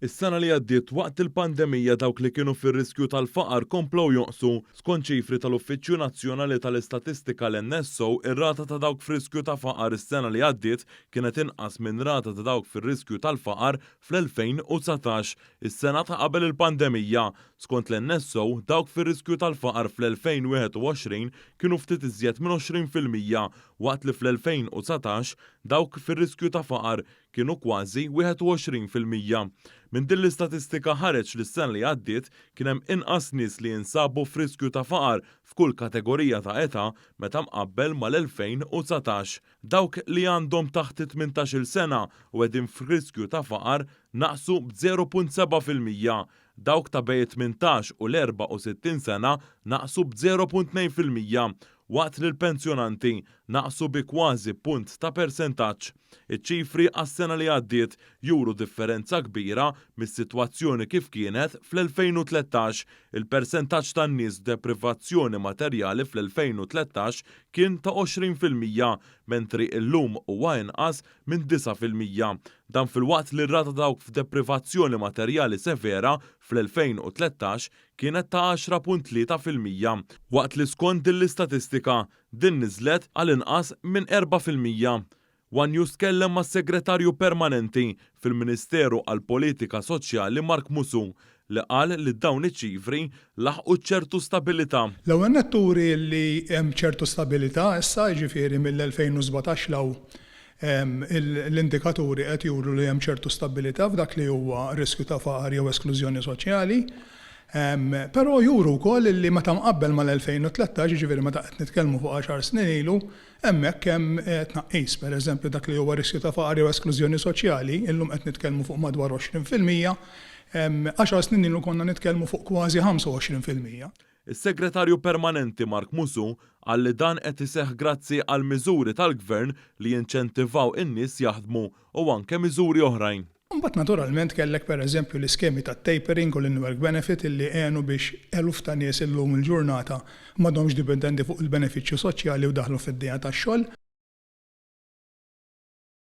Is-sena li għaddiet waqt il-pandemija dawk li kienu fir-riskju tal-faqar komplew jonqsu. Skont ċifri tal-Uffiċċju Nazzjonali tal-Istatistika l-NSO, ir-rata ta' dawk f'riskju ta' faqar is-sena li għaddiet kienet inqas minn rata ta' dawk fir-riskju tal-faqar fl-2019, is-sena ta' qabel il-pandemija. Skont l-NSO, dawk fir-riskju tal-faqar fl-2021 kienu ftit iżjed minn 20% waqt li fl-2019 dawk fir-riskju ta' faqar kienu kważi 21%. Minn din l-istatistika ħareġ li s-sena li għaddiet kien hemm inqas nies li jinsabu f'riskju ta' faqar f'kull kategorija ta' età meta mqabbel mal-2019. Dawk li għandhom taħt it-18-il sena u qegħdin f'riskju ta' faqar naqsu b'0.7%. Dawk ta' bejn it-18 u l-64 sena naqsu b'0.2% waqt li l-pensjonanti naqsu bi kważi punt ta' persentaġġ. Iċ-ċifri għas-sena li għaddiet juru differenza kbira mis-sitwazzjoni kif kienet fl-2013. Il-persentaġġ tan-nies b'deprivazzjoni materjali fl-2013 kien ta' 20%, mentri illum huwa inqas minn 9%. Dan filwaqt li r-rata ta' dawk f'deprivazzjoni materjali severa fl-2013 kienet ta' 10.3%, waqt li skont din l-istatistika din niżlet għal inqas minn 4%. One News tkellem mas-Segretarju Permanenti fil-Ministeru għall-Politika Soċjali Mark Musù li qal li dawn iċ-ċifri laħqu ċertu stabilità. L-ewwel nett turi li hemm ċertu stabilità issa, jiġifieri mill-2017 'l hawn l-indikaturi qed juru li hemm ċertu stabilità f'dak li huwa riskju ta' faqar jew esklużjoni soċjali. Però juru wkoll li meta mqabbel mal-2013, jiġifieri meta qed nitkellmu fuq għaxar snin ilu, hemmhekk hemm tnaqqis. Per eżempju, dak li huwa riskju ta' faqar jew esklużjoni soċjali, illum qed nitkellmu fuq madwar 20%, għaxar snin ilu konna nitkellmu fuq kważi 25%. Is-Segretarju Permanenti Mark Musù qal li dan qed iseħħ grazzi għal miżuri tal-Gvern li jinċentivaw in-nies jaħdmu u anke miżuri oħrajn. Imbagħad naturalment kellek per eżempju l-iskemi tat-tapering u l-in-work benefit illi għenu biex eluf ta' nies illum il-ġurnata m'għadhomx dipendenti fuq il-benefiċċju soċjali u daħlu fid-dinja tax-xogħol.